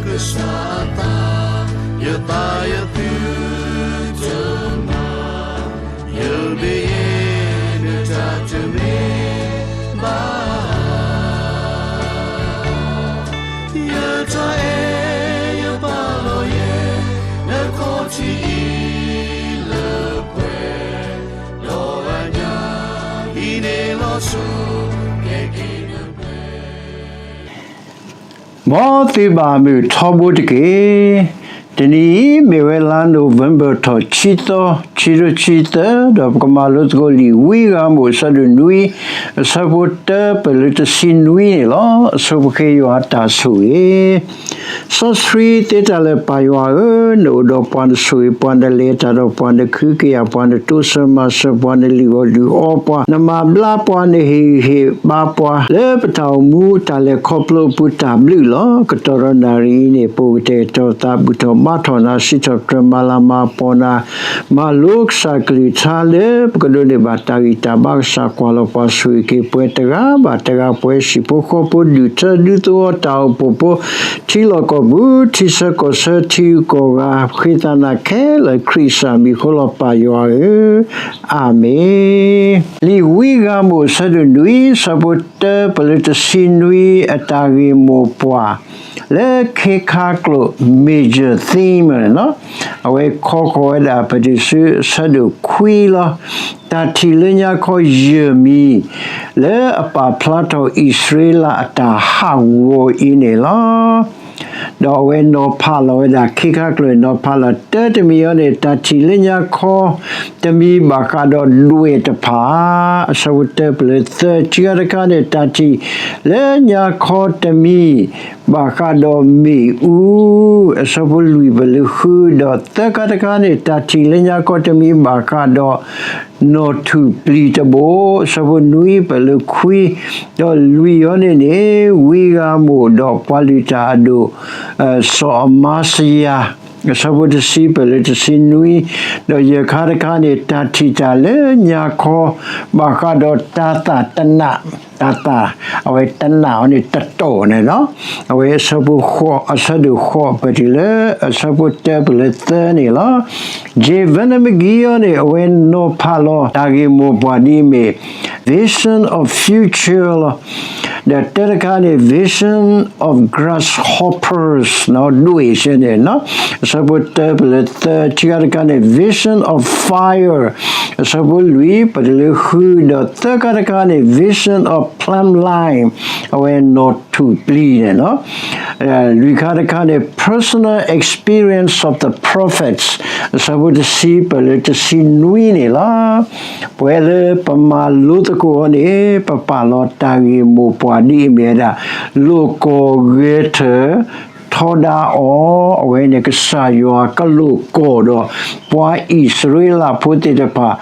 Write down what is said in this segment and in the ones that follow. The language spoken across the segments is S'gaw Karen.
ကစၢ်အသး, ယသးယသုတမၤ, ယမ့ၢ်ယဲနတၢ်တမ့ၢ် ဘၣ်, ယတၢ်အဲၣ်ယပာ်လီၤယဲ နခီၣ်ထံးအံၤလၢပှဲၤ, ဒီးအညၣ်အံၤန့ၣ်လီၤဆိ ကဲက့ၤနပှဲၤ မ်သုဘၣ်မုာ်ထီဘိတက့ၢ်. တနံၤအံၤမ့ၢ်ဝဲလါ November ထီၣ်ခံသီ, ခံကထိခံဆံသၢ, ဒီးပကမၤလိသကိးလံာ်ဝံဂၤမိၢ် အဆၢဒိၣ်နွံ, အဆၢဖိတၢပၢၢ်လၢတဆံနွံန့ၣ်လီၤ. အဆိပဃ့ယွၤအတၢ်ဆိၣ်ဂ့ၤ စီဆှံသ့တၢ်လၢပၢ်ယွၤဧၢ, နအိၣ်ဒီးပှၤ နဆိၣ်ဂ့ၤပှၤ နလဲၤတၢ်ဒီးပှၤ နကဟုကယာ်ပှၤ နတိစၢၤမၤစၢၤပှၤ နလုၢ်အီၣ်လုၢ်အီပှၤ နမၤဘျါပှၤ နဟ့ၣ်ဂံၢ်ဟ့ၣ်ဘါပှၤ လၢပတၢ်အိၣ်မူတၢ်လဲၤခီဖျိအပူၤတၢ်ဘျုးလီၤ. ကတီၢ်ဒီးနၣ်ရံၣ်အံၤန့ၣ် ပအိၣ်ကတဲာ်ကတီၤသး ဘူၣ်ထီၣ်ဘါထီၣ်နၤ စံးထီၣ်ပတြၢၤ မၤလၤမၤကပီၤနၤ မၤလိကစၢ်ကလုၢ်ကထါလၢပကဒိးန့ၢ်ဘၣ်တၢ်ဂံၢ်တၢ်ဘါ ကစၢ်ကွၢ်လီၤပှၤ ဆိၣ်ဂ့ၤက့ၤပှဲၤတဂၤဘၣ်တဂၤ ပှၤဟံၣ်ဖိဃီဖိ ဒူၣ်ထၢဒူသဝီ တၢ်အိၣ်ဖှိၣ်ဖိ ထံလီၢ်ကီၢ်ပူၤ ထံဆၢကီၢ်ဆၢ ထံဂုၤကီၢ်ဂၤ ဃ့သးနၤခဲလၢာ် ခရံာ်ကစၢ်မံၤအဃိလီၤ ပၢ်ယွၤဧၢ, အၤမ့ၣ်. လံာ်ဝံဂၤမိၢ် အဆၢဒိၣ်နွံ ဆၢဖိတၢပၢၢ်လၢတဆံနွံ အတၢ်ဂ့ၢ်မိၢ်ပှၢ် လၢခ့ခါကျိာ် major theme န့ၣ်လီၤ. အဝဲခီဃီၤဝဲဒၣ် ပတုၤဆူအဆၢဒိၣ်ခွံလီၤ. တၢ်ထံၣ်လၢညါခီယဲၢ်မံၤ လၢအပာ်ဖျါထီၣ်အံၣ်စရ့လးအတၢ်ဟးဂီၤအံၤန့ၣ်လီၤ. ဒီးအဝဲနီၤဖးလီၤဝဲဒၣ် ခ့ခါကျိာ် နီၤဖးလီၤ တၢတမံၤအံၤန့ၣ် တၢ်ထံၣ်လၢညါခီတမံၤ ဘၣ်ဃးဒီးဒွဲၣ်တဖၣ်, အဆၢဖိတၢပၢၢ်လၢသၢ ခံခါတခါန့ၣ် တၢ်ထံၣ်လၢညါခီတမံၤ ဘၣ်ဃးဒီးမ့ၣ်အူ, အဆၢဖိလွံၢ်ပၢၢ်လၢဃု, ဒီးသၢခါတခါန့ၣ် တၢ်ထံၣ်လၢညါခီတမံၤ ဘၣ်ဃးဒီး နီၣ်ထူၣ်ပျံၤတဘိ, အဆၢဖိနွံပၢၢ်လၢခွံ, ဒီးလွံၢ်အံၤန့ၣ်န့ၣ် ဝံဂၤမိၢ်ဒီးပှၤလုၢ်တၢ်အဒိၣ် စီၤအမါစယၤ, အဆၢဖိတဆံပၢၢ်လၢတဆံနွံ, ဒီးယဲၢ်ခါတခါန့ၣ် တၢ်ထံၣ်တၢ်လၢညါခီ ဘၣ်ဃးဒီးတၤသၣ်တနး, တၤသၣ်, အဝဲတနးအံၤန့ၣ် တတီၢ်န့ၣ်လီၤ. အဝဲအဆၢဖိဃိး, အဆၢဒိၣ်ဃိး ပတုၤလၢအဆၢဖိတၢပၢၢ်လၢသၢန့ၣ်လီၤ. Jay Vernon McGee အံၤန့ၣ် အဝဲနီၤဖးလီၤတၢ်ဂ့ၢ်မိၢ်ပှၢ်ဒ်အမ့ၢ် Vision of Future လီၤ. ဒီးတၢတခါန့ၣ် Vision of Grasshoppers ဒွဲၣ်စ့န့ၣ်, အဆၢဖိတၢပၢၢ်လၢသၢ, ခံခါတခါန့ၣ် Vision of Fire အဆၢဖိလွံၢ် ပတုၤလၢဃု, ဒီးသၢခါတခါန့ၣ် Vision of Plumb Line အဝဲနီၣ်ထူၣ်ပျံၤန့ၣ်လီၤ. လွံၢ်ခါတခါန့ၣ် Personal Experience of the Prophets အဆၢဖိတဆံပၢၢ်လၢတဆံနွံန့ၣ်လီၤ. ပဝဲလၢပမၤလိသကိးအီၤန့ၣ် ပပာ်လီၤတၢ်ဂ့ၢ်မိၢ်ပှၢ်ဒ်အမ့ၢ်ဝဲဒၣ် လိာ်ကွီၢ်ဂဲၤထၢၣ်ထီဒါအီၤ, အဝဲန့ၣ်ကစၢ်ယွၤကလိာ်ကွီၢ်ဒီး ပှၤအံၣ်စရ့လးဖိသ့ၣ်တဖၣ်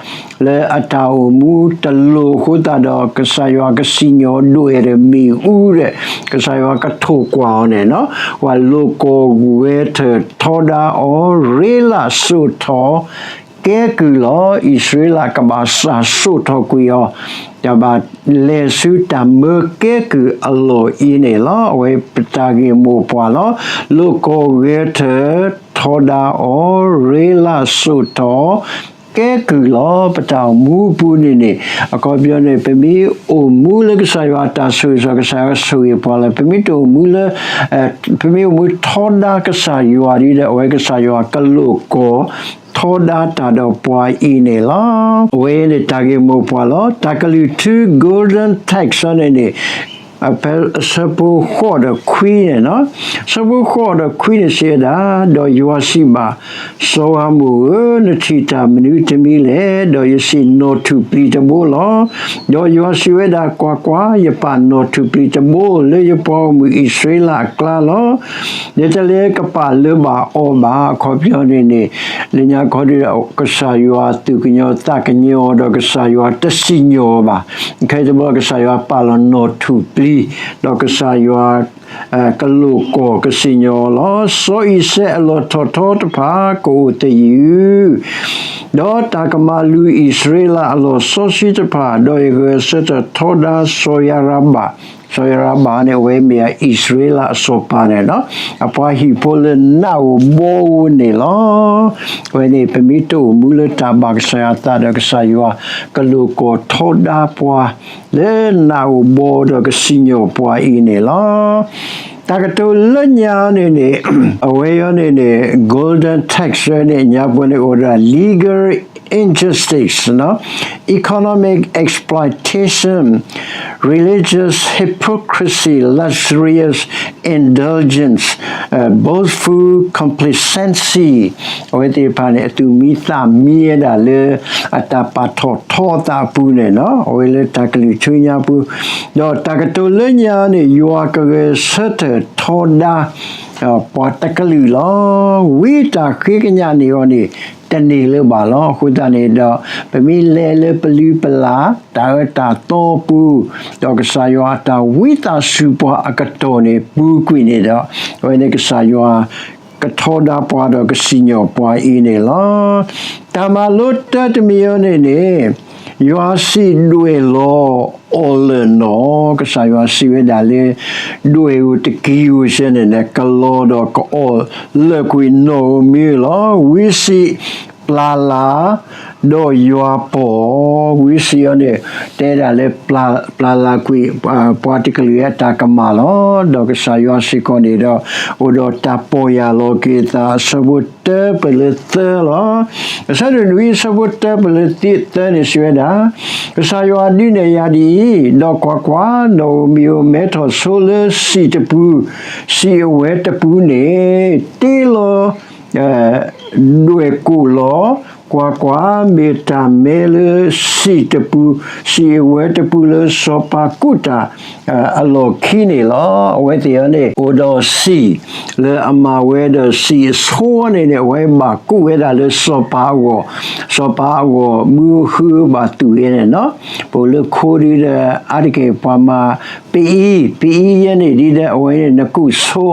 လၢအတၢ်အိၣ်မူတလိၤအဃိသတးဒီး ကစၢ်ယွၤကစံၣ်ညီၣ်ဒွဲၣ်ဒီးမ့ၣ်အူဒီး ကစၢ်ယွၤကထိၣ်ကွၢ်အီၤန့ၣ်လီၤ. ပှၤလိာ်ကွီၢ်ဂဲၤထၢၣ်ထီဒါအီၤ, ရ့လးစိာ်ထီၣ်ကဲကုၢ်လီၤ. အံၣ်စရ့လးကဘၣ်စၢ်စိာ်ထီၣ်ကွံာ်အီၤ, တၢ်ဘၣ်လဲၤဆူတၢ်မၢကဲကုၢ်အလီၢ်အံၤန့ၣ်လီၤ. အဝဲပတၢ်ဂ့ၢ်မိၢ်ပှၢ်လီၤ. လိာ်ကွီၢ်ဂဲၤထၢၣ်ထီဒါအီၤ, ရ့လးစိာ်ထီၣ် ကဲကုၢ်လီၤ. ပတၢ်အိၣ်မူအပူၤန့ၣ်န့ၣ် အခီပညီန့ၣ် ပမ့ၢ်အိၣ်မူလၢကစၢ်ယွၤအတၢ်ဆိၣ်ဂ့ၤ ကစၢ်ယွၤကဆိၣ်ဂ့ၤပှၤလီၤ. ပမ့ၢ်တအိၣ်မူလၢ ပမ့ၢ်အိၣ်မူထီဒါကစၢ်ယွၤဒီး အဝဲကစၢ်ယွၤကလိာ်ကွီၢ်ထီဒါတၢ်ဒီးပှၤအံၤန့ၣ်လီၤ. အဝဲန့ၣ်တၢ်ဂ့ၢ်မိၢ်ပှၢ်လီၤ. တၢ်ကလုၢ်ထူ Golden Text န့ၣ်န့ၣ် အဆၢဖိဃိးဒီးခွံန့ၣ်လီၤ. အဆၢဖိဃိးဒီးခွံန့ၣ်စံးဝဲဒၣ်, ဒီးယွၤစံးဘၣ်, စီၤဧၤမိၣ်ဧၢ, နထံၣ်တၢ်မနုၤတမံၤလဲၣ်. ဒီးယစံး နီၣ်ထူၣ်ပျံၤတဘိလီၤ. ဒီးယွၤစံးဝဲဒၣ်, ကွၢ်ကွၢ်, ယပာ်နီၣ်ထူၣ်ပျံၤတဘိလၢယပှၤဂီၢ်မုၢ်အံၣ်စရ့လးအကျါလီၤ. နတလဲၤကပာ်လၢၤဘၣ်အီၤဘၣ်. အခီပညီန့ၣ်န့ၣ် လၢညါခီဒီး ကစၢ်ယွၤသူၣ်ကညီၤသးကညီၤဒီး ကစၢ်ယွၤတစံၣ်ညီၣ်အီၤဘၣ်. ခဲအံၤတဘျီ ကစၢ်ယွၤပာ်လီၤနီၣ်ထူၣ်ပျံၤ, ဒီးကစၢ်ယွၤ ကလိာ်ကွီၢ်ကစံၣ်ညီၣ်အီၤလီၤ. စီၤအံၤစဲးအလီၢ်ထီၣ်ထီတဖၣ် ကအိၣ်သယုၢ် ဒီးတၢ်ကမၤလူၤအံၣ်စရ့လးအလီၢ်စီဆှံတဖၣ်, ဒီးယဂဲၤဆၢထၢၣ်ထီဒါစီၤယၤရဘၣ် စီၤယိၤရၤဘၣ်န့ၣ် အဝဲမ့ၢ်အံၣ်စရ့လးအစီၤပၤန့ၣ်လီၤ. အပှၤဟံၣ်ဖိလၢနးဧိၤဘီဧိၤန့ၣ်လီၤ. အဝဲန့ၣ် ပမ့ၢ်တအိၣ်မူလၢတၢ်ဘၣ်ကစၢ်ယွၤအသးဒီး ကစၢ်ယွၤကလိာ်ကွီၢ်ထီဒါပှၤ လၢနးဧိၤဘီဧိၤဒီးကစံၣ်ညီၣ်ပှၤအံၤန့ၣ်လီၤ. တၢ်ကတိၤလၢညါန့ၣ်န့ၣ် အဝဲအံၤန့ၣ်န့ၣ် golden tax န့ၣ် ညါပှဲၤန့ၣ်အိၣ်ဒီး legal injustice, economic exploitation, religious hypocrisy, luxurious indulgence, boastful complacency အဝဲသ့ၣ်တဖၣ်န့ၣ် အသူၣ်မံသးမံဝဲဒၣ်လၢ အတၢ်ပာ်ထီၣ်ထီအသးအပူၤန့ၣ်လီၤ. အဝဲလၢတၢ်ကလုၢ်ဆူညါပူၤ, ဒီးတၢ်ကတိၤလၢညါန့ၣ် ယွၤကဂဲၤဆၢထၢၣ်ထီဒါ ပှၤတကလုာ်လီၤ. ဝံတၢ်ဃ့ကညးန့ၢ်အီၤန့ၣ် တန့ၢ်လၢၤဘၣ်လီၤ. အဃိသတးန့ၣ်ဒီး ပမ့ၢ်လဲၤလၢပလုၢ်ပလၢ် တၢ်အၢတၢ်သီပူၤ, ဒီးကစၢ်ယွၤအတၢ်ဝံသးစူၤပှၤအကတီၢ်န့ၣ် ပူၤကွံာ်န့ၣ်ဒီး အဝဲန့ၣ်ကစၢ်ယွၤ ကထီဒါပှၤဒီးကစံၣ်ညီၣ်ပှၤအံၤန့ၣ်လီၤ. တၢ်မၤလိတၢတမံၤအံၤန့ၣ်န့ၣ် ယွၤစံးဒွဲၣ်လီၤအီၣ်လၢာ်နီၣ်, ကစၢ်ယွၤစံးဝဲဒၣ်လၢ ဒွဲၣ်ဧိၤတက့ၤဧိၤစဲန့ၣ်န့ၣ် ကလီၤဒီးကအီၣ်လၢာ်ကွံာ်နီၣ်ဧိၤမံၤဧိၤလီၤ. ဝံစံးပျၢ်လၢ် ဒီးယွၤပီၢ်, ဝံစံးအီၤန့ၣ် တဲဒၣ်လၢ ပျၢ်လၢ်ကွံာ် ပှၤတကလုာ်အတၢ်ကမၣ်လီၤ. ဒီးကစၢ်ယွၤစ့ၢ်ကီးန့ၣ်ဒီး အိၣ်ဒီးတၢ်ပီၢ်ယၢ်လီၤက့ၤအသး အဆၢဖိတၢပၢၢ်လၢသၢလီၤ. အဆၢဒိၣ်နွံ အဆၢဖိတၢပၢၢ်လၢသၢန့ၣ် စံးဝဲဒၣ်, ကစၢ်ယွၤဒုးနဲၣ်ယၤဒ်အံၤ, ဒီးကွၢ်ကွၢ်, နီၣ်ဧိၤမံၤဧိၤမဲထီၣ်ဆိလၢစံာ်တပူၤ, စံာ်အဝဲတပူၤန့ၣ် တ့လီၤ ဒွဲၣ်ကိၣ်လီၤ. ကွၢ်ကွၢ်, မ့ၢ်တၢ်မဲလၢစံာ်တပူၤ, စံာ်အဝဲတပူၤလၢစီၤပၤကူၣ်တၢ် အလီၢ်ခံန့ၣ်လီၤ. အဝဲသ့ၣ်အံၤန့ၣ် အိၣ်ဒီးစံာ်လၢအမၤဝဲဒီးစံာ်အဆိန့ၣ်န့ၣ် အဝဲဘၣ်ကူၣ်ဝဲဒၣ်လၢစီၤပၤအဂီၢ်, စီၤပၤအဂီၢ် မူဃုဘၣ်သူၣ်ဝဲန့ၣ်လီၤ. ပအိၣ်လၢခိဒုဒီး အါတက့ၢ်ပှၤမၤ ပအံ, ပအံယဲန့ၣ်ဒ်ဒီး အဝဲန့ၣ်နကူၣ်ဆိ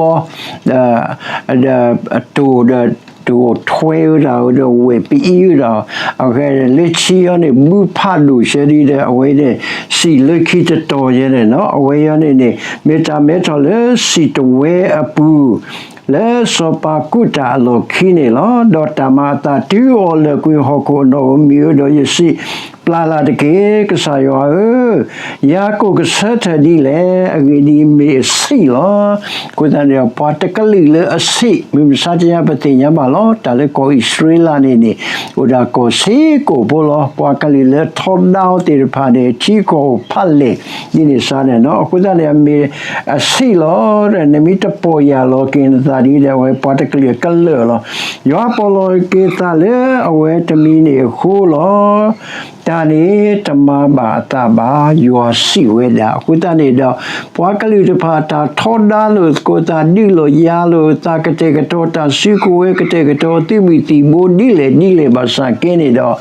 အီၤ ဒီး ဒီးတိၢ်ဒီး တိၢ်ထွဲဝဲဒၣ်ဒီးဝဲၢ်ပအံဝဲဒၣ်, အဂ့ၢ်လၢခံအံၤန့ၣ် ဘုဖးဒိၣ်ဆဲဒ်ဒီး အဝဲန့ၣ် စံာ်လၢခံတတီၤယဲန့ၣ်လီၤ. အဝဲအံၤန့ၣ်န့ၣ် မ့ၢ်တၢ်မဲထီၣ်လၢစံာ်တဝဲအပူၤ လၢစီၤပၤကူၣ်တၢ်အလီၢ်ခံန့ၣ်လီၤ. ဒီးတၢ်မၤအသးတုၤအီၤလၢာ်ကွံာ်ဟီၣ်ခိၣ်အနီၣ်ဧိၤမံၤဧိၤ ဒီးယစံး, ပျၢ်လၢ်တက့ၢ်, ကစၢ်ယွၤဧၢ, ယၤကိၣ်ကဆၢထၢၣ်ဒ်လဲၣ်, အဂ့ၢ်ဒ်အံၤမ့ၢ်အဆံးလီၤ. အဃိသတးန့ၣ်ဒီး ပှၤတကလုာ်လၢအဆံး မုၢ်မဆါတနံၤပသ့ၣ်ညါဘၣ်လီၤ. တၢ်လၢကီၢ်အံၣ်စရ့လးန့ၣ်န့ၣ် အိၣ်ဒၣ်ကီၢ်စ့ၢ်ကီးဖိလီၤ. ပှၤကလုာ်လၢထီဒါအီၤသ့ၣ်တဖၣ်န့ၣ် ထံကီၢ်အိၣ်ဖးလဲၢ် ဒ်န့ၣ်စ့ၢ်န့ၣ်လီၤ. အဃိသတးန့ၣ် မ့ၢ်အဆံးလီၤ. နမ့ၢ်တပီၢ်ယၢ်လီၤက့ၤနသးဒ်ဒီး အဝဲပှၤတကလုာ်အကလၢာ်လီၤ. ယွၤပီၢ်လီၤက့ၤသးလၢအဝဲတမံၤန့ၣ်အဃိလီၤ. တၢ်န့ၣ်တမၤဘၣ်အသးဘၣ်, ယွၤစံးဝဲဒၣ်. အဃိသတးန့ၣ်ဒီး ပှၤကလုာ်တဖၣ်တၢ်ထီဒါလိာ်သကိးသး ဒုးလိာ်ယၤလိာ်သးကတဲာ်ကတီၤ တၢ်စုကဝဲၤကတဲာ်ကတီၤ သုးမုၢ်သံၣ်ဘိဒ်လဲၣ်ဒ်လဲၣ်ဘၣ်ဆၣ်က့န့ၣ်ဒီး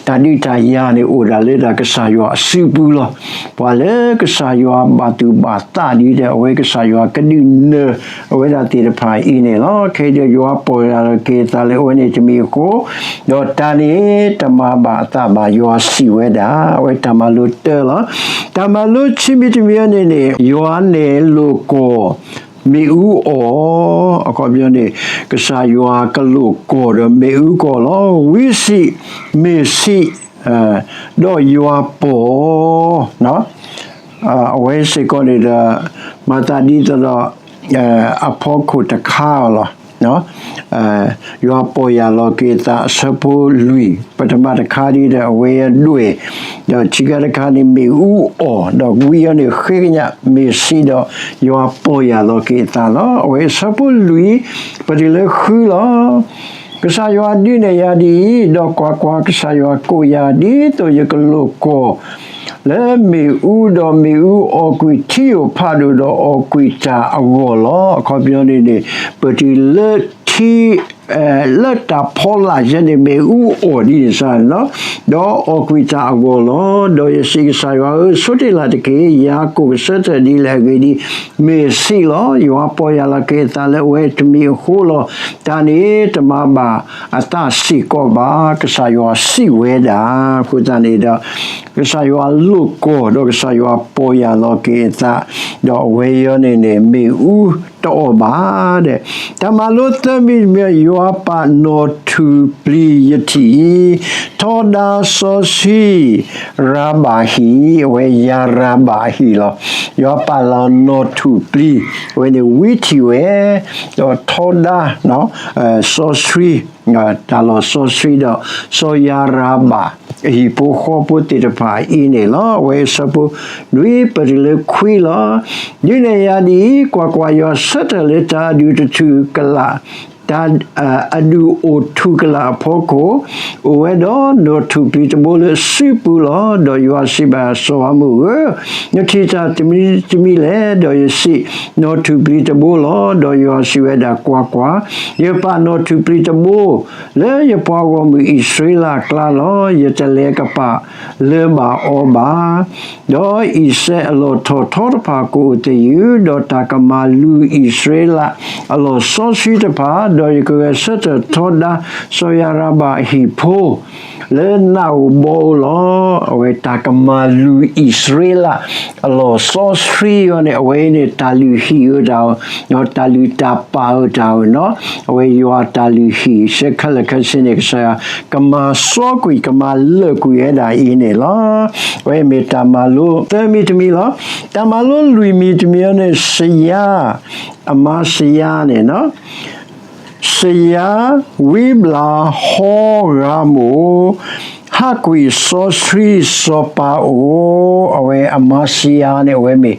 တၢ်ဒုးတၢ်ယၤန့ၣ်အိၣ်ဒၣ်လၢဒၣ်ကစၢ်ယွၤအစုပူၤလီၤ. ပှၤလၢကစၢ်ယွၤဘၣ်သူၣ်ဘၣ်သးဒ်ဒီး အဝဲကစၢ်ယွၤကဒုးနၢၤအဝဲဒၣ်သ့ၣ်တဖၣ်အံၤန့ၣ်လီၤ. ခဲအံၤဒီးယွၤပီၢ်ယၢ်လီၤက့ၤသးလၢအဝဲန့ၣ်တမံၤအဃိ, ဒီးတၢ်န့ၣ်တမၤဘၣ်အသးဘၣ် ယွၤစံးဝဲဒၣ်. အဝဲတၢ်မၤလိတၢလီၤ. တၢ်မၤလိခံမံၤတမံၤအံၤန့ၣ်န့ၣ် ယွၤနဲၣ်လိာ်ကွီၢ် မ့ၣ်အူအီၣ်, အခီပညီန့ၣ် ကစၢ်ယွၤကလိာ်ကွီၢ်ဒီးမ့ၣ်အူကွီၢ်လီၤ. ဝံစံး, မ့ၢ်စံး, ဒီးယွၤပီၢ်, အဝဲစ့ၢ်ကီးန့ၣ်ဒီး မၤသးဒ်သိးဒီး အဖီခိၣ်တခါအီၤလီၤ. ယွၤပီၢ်ယၢ်လီၤက့ၤသး အဆၢဖိလွံၢ် ပထမတခါဒ်ဒီး အဝဲဒွဲၣ်, ဒီးခံခါတခါန့ၣ် မ့ၣ်အူအီၣ်, ဒီးဝံအံၤန့ၣ် ဃ့ကညး မ့ၢ်စံးဒီး ယွၤပီၢ်ယၢ်လီၤက့ၤအသးလီၤ. အဝဲအဆၢဖိလွံၢ် ပတုၤလၢဃုလီၤ. ကစၢ်ယွၤဒုးနဲၣ်ယၤဒ်အံၤ, ဒီးကွၢ်ကွၢ်, ကစၢ်ယွၤကိးယၤ ဒ်သိးယကလိာ်ကွီၢ် လၢမ့ၣ်အူ, ဒီးမ့ၣ်အူအီၣ်ကွံာ်ထံဧိၤဖးဒိၣ်, ဒီးအီၣ်ကွံာ်တၢ်အဂီၢ်လီၤ. အခီပညီန့ၣ်န့ၣ် ပတုၤလၢထံ လၢတၢ်ဖီလာ်ယဲန့ၣ် မ့ၣ်အူအီၣ်ဒ်န့ၣ်စ့ၢ်န့ၣ်လီၤ. ဒီးအီၣ်ကွံာ်တၢ်အဂီၢ်လီၤ. ဒီးယစံး, ကစၢ်ယွၤဧၢ, ဆိတ့ၢ်လၢ်တက့ၢ်. ယၤကိာ်ကဆၢထၢၣ်ဒ်လဲၣ်အဂ့ၢ်ဒ်အံၤ, မ့ၢ်ဆံးလီၤ. ယွၤပီၢ်ယၢ်လီၤက့ၤအသးလၢအဝဲတမံၤအဃိလီၤ. တၢ်န့ၣ်တမၤဘၣ်အသးစ့ၢ်ကီးဘၣ်, ကစၢ်ယွၤစံးဝဲဒၣ်. အဃိသတးန့ၣ်ဒီး ကစၢ်ယွၤလိာ်ကွီၢ် ဒီးကစၢ်ယွၤပီၢ်ယၢ်လီၤက့ၤအသး, ဒီးအဝဲအံၤန့ၣ်န့ၣ် မ့ၣ်အူတအီၣ်ဘၣ်ဒီး, တၢ်မၤလိသၢမံၤတမံၤ, ယွၤပာ်နီၣ်ထူၣ်ပျံၤယထံၣ်, ထီဒါစီဆှံ ရၤဘၣ်ဟံၣ်, အဝဲယၤရၤဘၣ်အဟံၣ်လီၤ. ယွၤပာ်လီၤနီၣ်ထူၣ်ပျံၤ, အဝဲန့ၣ်ဝံထံၣ်ဝဲ, ဒီးထီဒါ စီဆှံ တၢ်လီၢ်စီဆှံဒီး စီၤယၤရၤဘၣ် အဟံၣ်ဖိဃီဖိသ့ၣ်တဖၣ်အံၤန့ၣ်လီၤ. အဝဲအဆၢဖိ နွံပတုၤလၢခွံလီၤ. ဒုးနဲၣ်ယၤဒ်အံၤ, ကွၢ်ကွၢ်, ယွၤဆၢထၢၣ်လၢတၢ်အဒူၣ်တထူၣ်ကလာ်, တၢ် အဒူၣ်အိၣ်ထူၣ်ကလာ်အဖီခိၣ်, အိၣ်ဝဲဒီးနီၣ်ထူၣ်ပျံၤတဘိလၢအစုပူၤလီၤ. ဒီးယွၤစံးဘၣ်စီၤဧၤမိၣ်ဧၢ, နထံၣ်တၢ်တမံၤတမံၤလဲၣ်. ဒီးယစံး, နီၣ်ထူၣ်ပျံၤတဘိလီၤ. ဒီးယွၤစံးဝဲဒၣ်, ကွၢ်ကွၢ်, ယပာ်နီၣ်ထူၣ်ပျံၤတဘိ လၢယပှၤဂီၢ်မုၢ်အံၣ်စရ့လးအကျါလီၤ. ယတလဲၤကပာ်လၢၤဘၣ်အီၤဘၣ်. ဒီးအံၣ်စရ့လးအလီၢ်ထီၣ်ထီတဖၣ်ကအိၣ်သယုၢ်, ဒီးတၢ်ကမၤလူၤအံၣ်စရ့လးအလီၢ်စီဆှံတဖၣ်, ဒီးယကဂဲၤဆၢထၢၣ်ထီဒါ စီၤယၤရၤဘၣ်အဟံၣ်ဖိ လၢနးဧိၤဘီဧိၤလီၤ. အဝဲတၢ်ကမၤလူၤအံၣ်စရ့လးအလီၢ်စီဆှံအံၤန့ၣ် အဝဲအံၤန့ၣ် တၢ်လုၢ်ဟံၣ်ဧိၤတၢ်ဧိၤ, ဒီးတၢ်လုၢ်တၢ်ပာ်ဧိၤတၢ်ဧိၤန့ၣ်, အဝဲယွၤတၢ်လုၢ်ဟံၣ် ဆဲးခဲလၢာ်ခဲဆ့န့ၣ် ကစၢ်ယွၤ ကမၤစီကွံာ် ကမၤလၢာ်ကွံာ်ဝဲဒၣ်အံၤန့ၣ်လီၤ. အဝဲမ့ၢ်တၢ်မၤလိသၢမံၤတမံၤလီၤ. တၢ်မၤလိလွံၢ်မံၤတမံၤအံၤန့ၣ် စယါ, အမါစယါန့ၣ် စယါဝံဘျးဟီဂၤမိၢ် ဟးကွံာ်စီဆှံစီၤပၤအိၣ်, အဝဲအမါစယါန့ၣ် အဝဲမ့ၢ်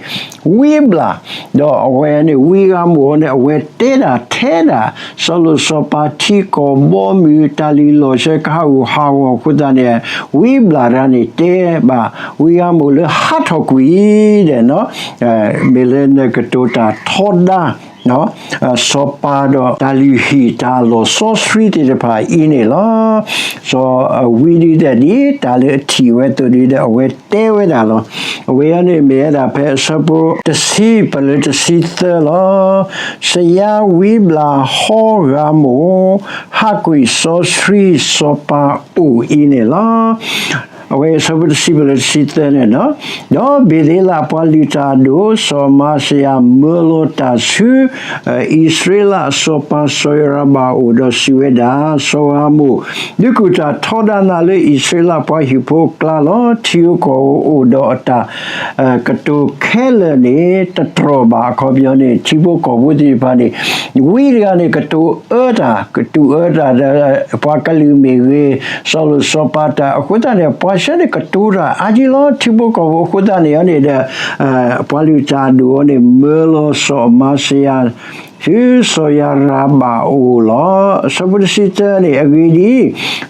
ဝံဘျး, ဒီးအဝဲန့ၣ် ဝံဂၤမိၢ်န့ၣ် အဝဲတဲဒၣ်ထဲဒၣ် စီၤလိာ်စီၤပၤထံကီၢ်ဘီမုၢ် တၢ်လုၢ်လီၢ်ဆၢကဟးဂူာ်ဟးဂီၤအဃိသတးန့ၣ် ဝံဘျးတဂၤန့ၣ် တဲဘၣ်ဝံဂၤမိၢ်လၢဟးထီၣ်ကွံာ်ဒီး မ့ၢ်လၢနကတိၤတၢ်ထီဒါ စီၤပၤဒီးတၢ်လုၢ်ဟံၣ်တၢ်လီၢ်စီဆှံသ့ၣ်တဖၣ်အံၤန့ၣ်လီၤ. စီၤဝံဒုဒီးဒ်တၢ်လၢအထံၣ်ဝဲအသိးဒီး အဝဲတဲဝဲဒၣ်လီၤ. အဝဲအံၤန့ၣ်မ့ၢ်ဝဲဒၣ်ဖဲအဆၢဖိတဆံပတုၤလၢတဆံသၢလီၤ. စယါဝံဘျးဟီဂၤမိၢ် ဟးကွံာ်စီဆှံစီၤပၤအိၣ်အံၤန့ၣ်လီၤ. အဝဲအဆၢဖိတဆံပတုၤလၢတဆံသၢန့ၣ်လီၤ. ဒီးဘ့ၤသ့လးအပှၤလုၢ်တၢ်အဒိၣ် စီၤအမါစယါ မၢလီၤတၢ်ဆူ အံၣ်စရ့လးအစီၤပၤစီၤယၤရၤဘၣ်အအိၣ်ဒီးစံးဝဲဒၣ်, စီၤဧၤမိၣ်, ဒုးကူၣ်တၢ်ထီဒါနၤလၢအံၣ်စရ့လးပှၤဟံၣ်ဖိအကျါလီၤ. ထံဧိၤကီၢ်ဧိၤအိၣ်ဒီးအတၢ် ကတိၤခဲလၢာ်န့ၣ် တတြီၢ်ဘၣ်. အခီပညီန့ၣ် ထံဖိကီၢ်ဖိသ့ၣ်တဖၣ်န့ၣ် ဝံတဂၤန့ၣ် ကတိၤအၢတၢ် ကတိၤအၢတၢ်ဒီး ပှၤကလုာ်မ့ၢ်ဂ့ၤ, စီၤလိာ်စီၤပၤတၢ် အဃိသတးန့ၣ် ပှၤဆၢန့ၣ်ကတိၤတၢ်အါကံလီၤ ထံဖိကီၢ်ဖိအဃိသတးန့ၣ်န့ၣ်ဒီး ပှၤလုၢ်တၢ်အဒိၣ်အံၤန့ၣ် မၢလီၤစီၤအမါစယါ ဆူစီၤယၤရၤဘၣ်အအိၣ်လီၤ. အဆၢဖိတဆံတၢန့ၣ် အဂ့ၢ်ဒ်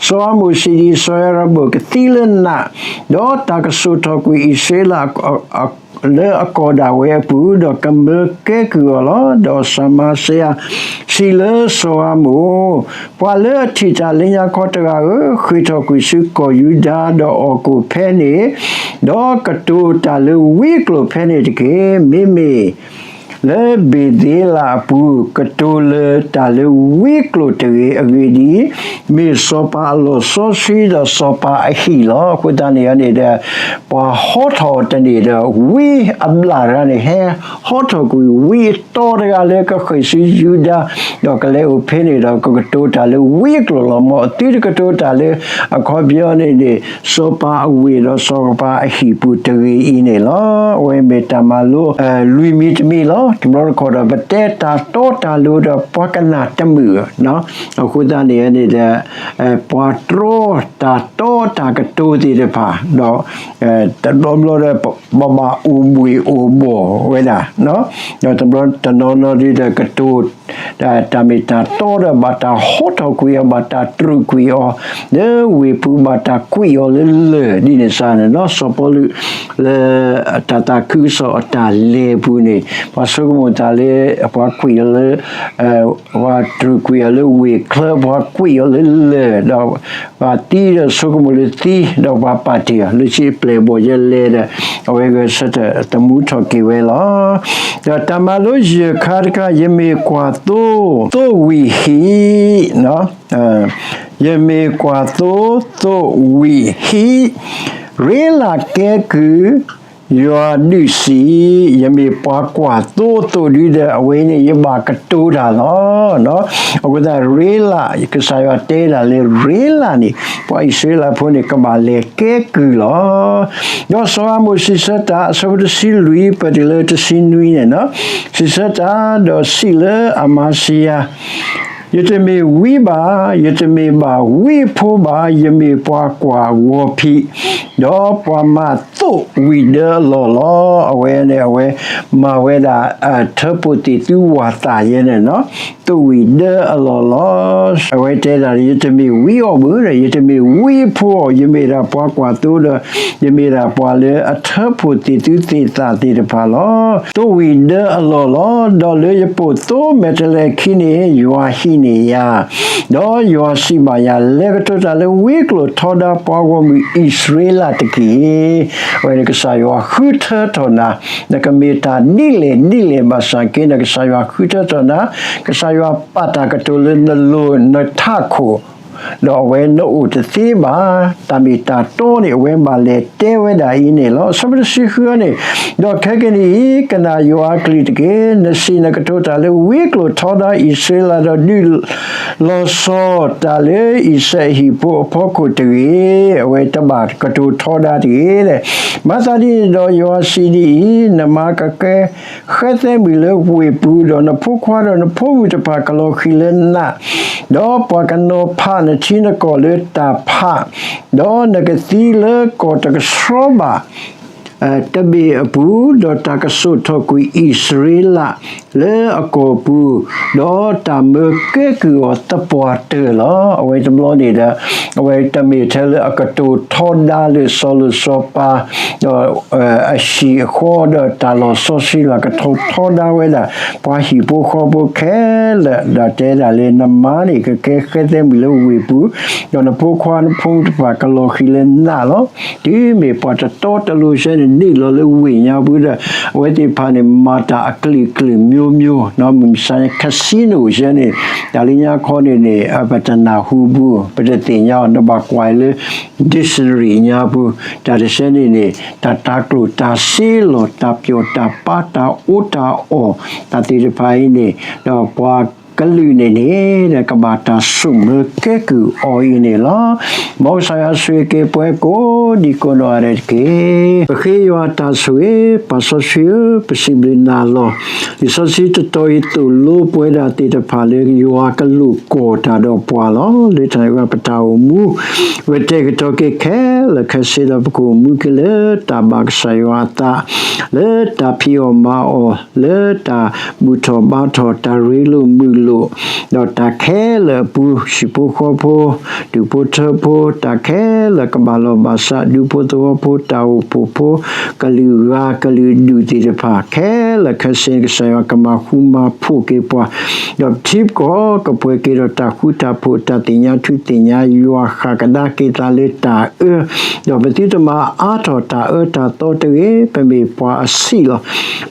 အံၤ, စီၤဧၤမိၣ်စံးဒ်အံၤ, စီၤယၤရၤဘၣ်ကသံလၢနး, ဒီးတၢ်ကစိာ်ထီၣ်ကွံာ်အံၣ်စရ့လး လၢအကီၢ်ဒၣ်ဝဲအပူၤ, ဒီးကမၢကဲကုၢ်အီၤလီၤ. ဒီးစီၤအမါစယါစံးလၢစီၤဧၤမိၣ်, ပှၤလၢအထံၣ်တၢ်လၢညါခီတဂၤဧၢ, ဃ့ၢ်ထီၣ်ကွံာ်ဆူကီၢ်ယူဒၤ, ဒီးအီၣ်ကိၣ်ဖဲန့ၣ်, ဒီးကတိၤတၢ်လၢဝံအကျိာ်ဖဲန့ၣ်တက့ၢ်. မ့မ့ၢ်လၢဘ့ၤသ့လးအပူၤ ကတိၤလၢတၢ်လၢဝံအကျိာ်တဂ့ၤ. အဂ့ၢ်ဒ်အံၤ, မ့ၢ်စီၤပၤအလီၢ်စီဆှံဒီးစီၤပၤအဟံၣ်လီၤ. အဃိသတးန့ၣ်န့ၣ်ဒီး ပှၤဟီထီၣ်တန့ၢ်ဒီး ဝံအဘျၣ်တဂၤန့ၣ် ဟဲဟီထီၣ်ကွံာ်ဝံအတီတဂၤလၢကဃ့ၢ်ဆူယူဒၤ, ဒီးကလဲၤအိၣ်ဖဲန့ၣ်ဒီး ကကတိၤတၢ်လၢဝံအကျိာ်လီၤ. မ်သုတကတိၤတၢ်လၢ အခီပညီန့ၣ်န့ၣ် စီၤပၤအဝ့ၢ်ဒီးစီၤပၤအဟံၣ်ပူၤတဂ့ၤအံၤန့ၣ်လီၤ. အဝဲမ့ၢ်တၢ်မၤလိ လွံၢ်မံၤတမံၤလီၤ. တဘျီတခီၣ်ဒီး ပတဲတၢ်တီတၢ်လိၤဒီးပှၤကနၣ်တမုာ်, အဃိသတးန့ၣ်န့ၣ်ဒီး ပှၤတြီတၢ်တီတၢ်ကတိၤသ့ၣ်တဖၣ်ဒီး တဘျီဘျီဒီး ပဘၣ်အိၣ်ဘှံးအိၣ်ဘှီၣ်ဝဲဒၣ်, ဒီးတဘျီတနီၤနီၤဒီး ကတိၤ တၢ်မ့ၢ်တၢ်တီဒီး ဘၣ်တၢ်ဟီထီၣ်ကွံာ်အီၤ, ဘၣ်တၢ်တြူာ်ကွံာ်အီၤ လၢဝ့ၢ်ပူၤ, ဘၣ်တၢ်ကွံာ်အီၤလၢလၢၢ်ဒ်န့ၣ်စ့ၢ်န့ၣ်လီၤ. စီၤပီလူး လၢတၢ်သးခုကစီၣ်အတၢ်လဲၤအပူၤန့ၣ် ပှၤ ဆိကမိၣ်တၢ်လၢ ပှၤကွံာ်အီၤလၢ ပှၤတြူာ်ကွံာ်အီၤလၢဝ့ၢ်ချၢ, ပှၤကွံာ်အီၤလၢလၢၢ်, ဒီးပှၤသံဒီးဆိကမိၣ်လၢသံ, ဒီးပှၤပာ်တ့ၢ်အီၤလၢထံပျဲၢ်ဘီၣ်ယဲလဲၣ်ဒီး အဝဲဂဲၤဆၢထၢၣ်သမူထီၣ်က့ၤဝဲလီၤ. ဒီးတၢ်မၤလိယဲၢ်ခါတခါ, ယမ့ၢ်ကွၢ်သိ သိဝံၣ်ဟံၣ် ယမ့ၢ်ကွၢ်သိ သိဝံၣ်ဟံၣ်, ရ့လးကဲကုၢ် ယွၤဒုးစံး, ယမ့ၢ်ပှၤကွၢ်သိအသိးဒုဒီး အဝဲန့ၣ်ယဘၣ်ကတိၤတၢ်လီၤ. အဃိသတးရ့လး ကစၢ်ယွၤတဲဒၣ်လၢရ့လးန့ၣ် ပှၤအံၣ်စရ့လးဖိန့ၣ် ကဘၣ်လဲၤကဲကုၢ်လီၤ. ဒီးစီၤအၤမိၣ်စံးဆၢတၢ် အဆၢဖိတဆံလွံၢ် ပတုၤလၢတဆံနွံန့ၣ်, စံးဆၢတၢ် ဒီးစံးလၢအမၤစံယၤ ယတမ့ၢ်ဝံဘၣ်, ယတမ့ၢ်ဘၣ်ဝံအဖိဘၣ်, ယမ့ၢ်ပှၤကွၢ်ဂီၤဖံး, ဒီးပှၤမၤသိးဝံၣ်ဒၢအလီၢ်လီၤ. အဝဲန့ၣ် အဝဲမၤဝဲဒၣ် ထၢဖှိၣ်သ့ၣ်သုဝၣ်သၣ်ယဲန့ၣ်, သိးဝံၣ်ဒၢအလီၢ်လီၤ. အဝဲတဲဒၣ် ယတမ့ၢ်ဝံအီၣ်ဘၣ်ဒီး ယတမ့ၢ်ဝံအဖိအီၤ, ယမ့ၢ်ဒၣ်ပှၤကွၢ်သိဒီး ယမ့ၢ်ဒၣ်ပှၤလၢအထၢဖှိၣ်သ့ၣ်သုသ့ၣ်သၣ်သ့ၣ်တဖၣ်လီၤ. သိးဝံၣ်ဒၢအလီၢ်လီၤ. ဒီးလၢယပိာ်သိမဲာ်တဲးလဲးအခံန့ၣ် ယွၤဟံးန့ၢ်ယၤ, ဒီးယွၤစံးဘၣ်ယၤ, လဲၤကတိၤတၢ်လၢဝ့ကျိာ်ထီဒါပှၤဂီၢ်မုၢ်အံၣ်စရ့လးတက့ၢ်. အဝဲန့ၣ်ကစၢ်ယွၤဃုထၢထီၣ်နၤ, နကမ့ၢ်တၢ်ဒ်လဲၣ်ဒ်လဲၣ်ဘၣ်ဆၣ်က့န့ၣ် ကစၢ်ယွၤဃုထၢထီၣ်နၤ, ကစၢ်ယွၤပာ်တၢ်ကတိၤလၢနလိၤနထးခိၣ် ဒီးအဝဲနအိၣ်တသ့ဘၣ်, တၢ်မ့ၢ်တၢ်တီန့ၣ် အဝဲဘၣ်လဲၤတဲဝဲဒၣ်အံၤန့ၣ်လီၤ. အဆၢဖိတဆံဃုန့ၣ်, ဒီးခဲကနံၣ်အံၤ ကနၣ်ယွၤအကလုၢ်တက့ၢ်. နစံးနကတိၤတၢ်လၢဝ့ကျိာ်ထီဒါအံၣ်စရ့လးဒီး ဒုးလီၤဆီတၢ်လၢအံၣ်စရ့လးဟံၣ်ဖိအဖီခိၣ်တဂ့ၤ. အဝဲတဘၣ်ကတိၤထီဒါတဂ့ၤ. မၤသးဒ်န့ၣ်ဒီးယွၤစံးဒ်အံၤ, နမါကကဲ ဃဲသဲမုၢ်လၢဝ့ၢ်ပူၤ, ဒီးနဖိခွါဒီးနဖိမုၣ်တဖၣ်ကလီၤဃံၤလၢနး, ဒီးပှၤကနီၤဖးနထံနကီၢ်လၢတၢ်ဖး, ဒီးနကသံလၢကီၢ်တကဆှီဘၣ် တဘ့ၣ်အပူၤ, ဒီးတၢ်ကစိာ်ထီၣ်ကွံာ်အံၣ်စရ့လးလၢအကီၢ်ပူၤ, ဒီးတၢ်မၢကဲကုၢ်အီၤသပှၢ်တၢၢ်လီၤ. အဝဲတဘျီန့ၣ်ဒီး အဝဲတမ့ၢ်ထဲလၢအကတိၤထီဒါလၢစီၤလိၤစီၤပၤ ဒီး အဟံၣ်အဃီဒီးတၢ်လီၤစီဆှံလီၤ ကထီထီဒါဝဲဒၣ် ပှၤဟံၣ်ဖိဃီဖိခဲလၢာ် ဒီးတဲဒၣ်လၢနမါန့ၣ် ကကဲဃဲသဲမုၢ်လၢဝ့ၢ်ပူၤ, ဒီးနဖိခွါနဖိမုၣ်တဖၣ်ကလီၤဃံၤလၢနးလီၤ. တုၤမ့ၢ်ပှၤတတီတလိၤဆဲန့ၣ် နုာ်လီၤလၢဝ့ၢ်ညါပူၤဒီး အဝဲသ့ၣ်တဖၣ်န့ၣ် မၤတၢ်အကလုာ်ကလုာ်မျိုးမျိုး မုၢ်မဆါ casino ဆဲန့ၣ် တၢ်လၢညါခီန့ၣ်န့ၣ် ပတနၢ်ဟူပူၤ ပတသ့ၣ်ညါအီၤ နဘၣ်ကွၢ်လၢ dictionary ညါပူၤ တၢ်တဆဲန့ၣ်န့ၣ် တၢ်တၤကျိၣ်တၤစ့လီၤ တၢ်ပျီၣ်တၢ်ပၤ တၢ်အီၣ်တၢ်အီ တၢ်သ့ၣ်တဖၣ်အံၤန့ၣ် ဒီးပှၤကလုာ်န့ၣ်န့ၣ် ကဘၣ်တၢ်ဆိၣ်မၢကဲကုၢ်အီၤအံၤန့ၣ်လီၤ. မ်ကစၢ်ယွၤဆိၣ်ဂ့ၤက့ၤပှၤကိးဒံကိးနီၢ်ဂၤဒဲးတက့ၢ်. ပဃ့ယွၤတၢ်ဆိၣ်ဂ့ၤ ပၢ်စီဆှံဧၢ, ပစံးဘျုးနၤလီၤ. လံာ်စီဆှံတတီၤအံၤသိၣ်လိပဝဲဒၣ်သ့ၣ်တဖၣ်လၢ ယွၤကလူးကိၢ်တၢ်ဒီးပှၤလီၤ. လၢတၢ်န့ၣ်အဃိ ပတၢ်အိၣ်မူ ပကတဲာ်ကတီၤက့ၤခဲလၢာ်ခဲဆ့ဒီး ပကအိၣ်မူက့ၤလၢတၢ်ဘၣ်ကစၢ်ယွၤအသး လၢတၢ်ဖံးအီၣ်မၤအီၣ် လၢတၢ်ဘူၣ်ထီၣ်ဘါထီၣ် တၢ်ရ့လိာ်မုာ်လိာ် ဒီးတၢ်ခဲလၢာ်အပူၤ ဟံၣ်ဖိဃီဖိ ဒူၣ်ဖိထၢဖိ တၢ်ခဲလၢာ်ကဘၣ်လီၢ်ဘၣ်စး ဒူဖိသဝီဖိ တၢ်အိၣ်ဖှိၣ်ဖိ ကလုာ်ဂၤကလုာ်ဒူၣ်သ့ၣ်တဖၣ် ခဲလၢာ်ခဲဆ့ ကစၢ်ယွၤကမၤဃူမၤဖိးက့ၤပှၤ ဒီးပထံပကီၢ်ကပှဲၤက့ၤဒီးတၢ်ဃူတၢ်ဖိး တၢ်သ့ၣ်ညါထူသ့ၣ်ညါယွၤ ဃၣ်ကဒါက့ၤသးလၢတၢ်အၢ ဒီးပသုတမၤအါထီၣ်တၢ်အၢတၢ်သီတဂ့ၤ. ပမ့ၢ်ပှၤအဆံးလီၤ.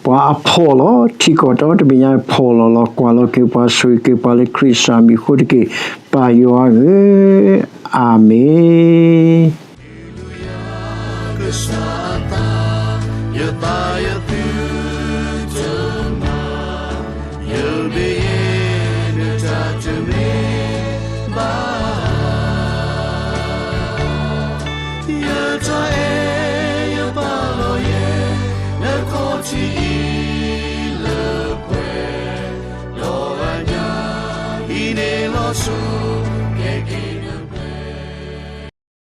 ပှၤအဖှီၣ်လီၤ. ထံကီၢ်တၢ်တဘ့ၣ်ညါဖှီၣ်လီၤလီၤ. ကွၢ်လီၤက့ၤပှၤ ဆိၣ်ဂ့ၤက့ၤပှၤလၢခရံာ်စၢ်မံၤအဃိတက့ၢ်. ပၢ်ယွၤဧၢ, အၤမ့ၣ်.